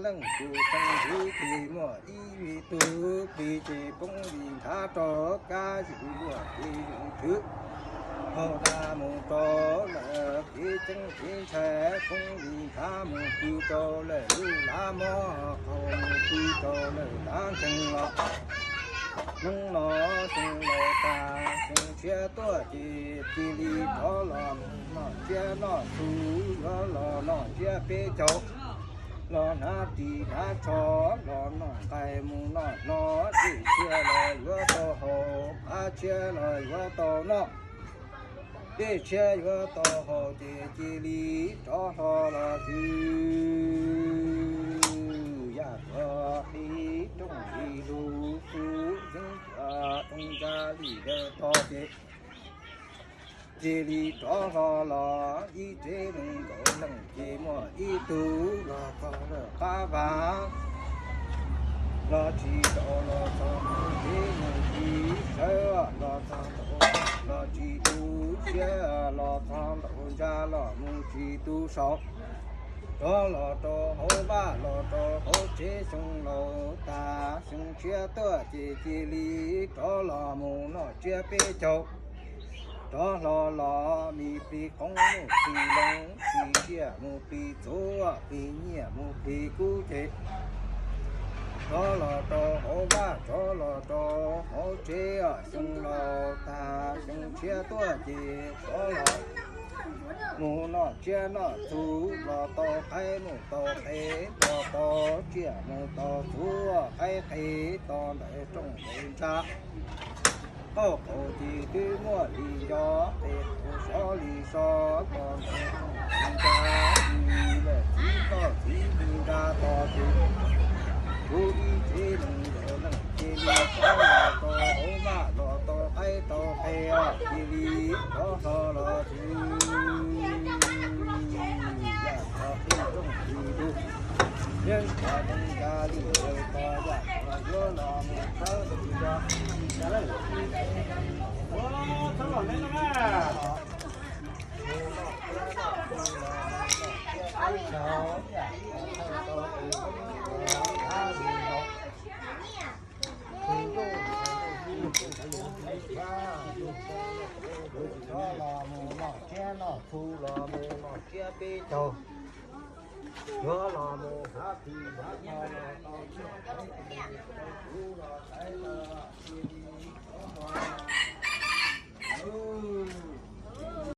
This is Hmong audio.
leej tug xeeb ntxwv ces muaj ib tug plig ces poob li nrhav rov qab, yus luag ces yus thwv hauv nab mus rau lawm kev ceeb kev ntshai, poob li nrhav mus pw rau lawm lub lav mob, qaug mus pw rau lawm lav ntseeg los. Hnub no xyoo laus tas, xyoo tshiab tuaj ces cia li rov los noj tsiab noj txhuv, yuav los noj tsiab peb caug, los hnav ris hnav tsho, los noj nqaij mus noj hno, dej tshiab los yuav tau haus, qab tshiab los yuav tau noj, dej tshiab yuav tau haus ces cia li rov hlo los xwb. Yaj tuag qhib rooj li lug xub, yeeb tuag rooj ntsa li lawv tog ces cia li rov hlo los. Ib tsev neeg nkaum leej ces muaj ib tug los txog lawm qab vag, los tsis tau los txog mus tsev mus tsis sawv, los txog ntaus los tsis tu siab, los txog ntaus ntsa los mus tsis tu saum. Rov los rau hauv vaj los rau hauv tsev, xyoo laus tas xyoo tshiab tuaj ces cia li rov los mus noj tsiab peb caug. Rov hlo los mis plig qoob mus plig loo, plig tsiaj mus plig txhuv, plig nyiaj mus plig kub ces rov los rau hauv vaj, rov los rau hauv tsev, xyoo laus tas xyoo tshiab tuaj ces rov los mus noj tsiab noj txhuv, los tau qaib mus tau qe, los tau tsiaj mus tau txhuv, qaib qe tau ntawm rooj ntawm ntsa. Qauj qaum ces twb muaj li nco, qe qaum sov li so, tau ntawm rooj ntawm ntsa. Txiv toj txiv li nra tau ces kuv ib tsev neeg nkaum leej cia li rov los tau hauv vaj, los tau qaib tau qe, cia li rov hlo los xwb. Yaj tuag qhib rooj li lug, yeeb tuag rooj ntsa li lawv tog, yaj tuag yuav los mus txawb li nra. Los mus noj tsiab noj txhuv, los mus noj tsiab peb caug, yuav los mus hnav ris hnav tsho, los tau tsiaj tau txhuv, los tau txhuv los txhais taws, cia li rov hlo los.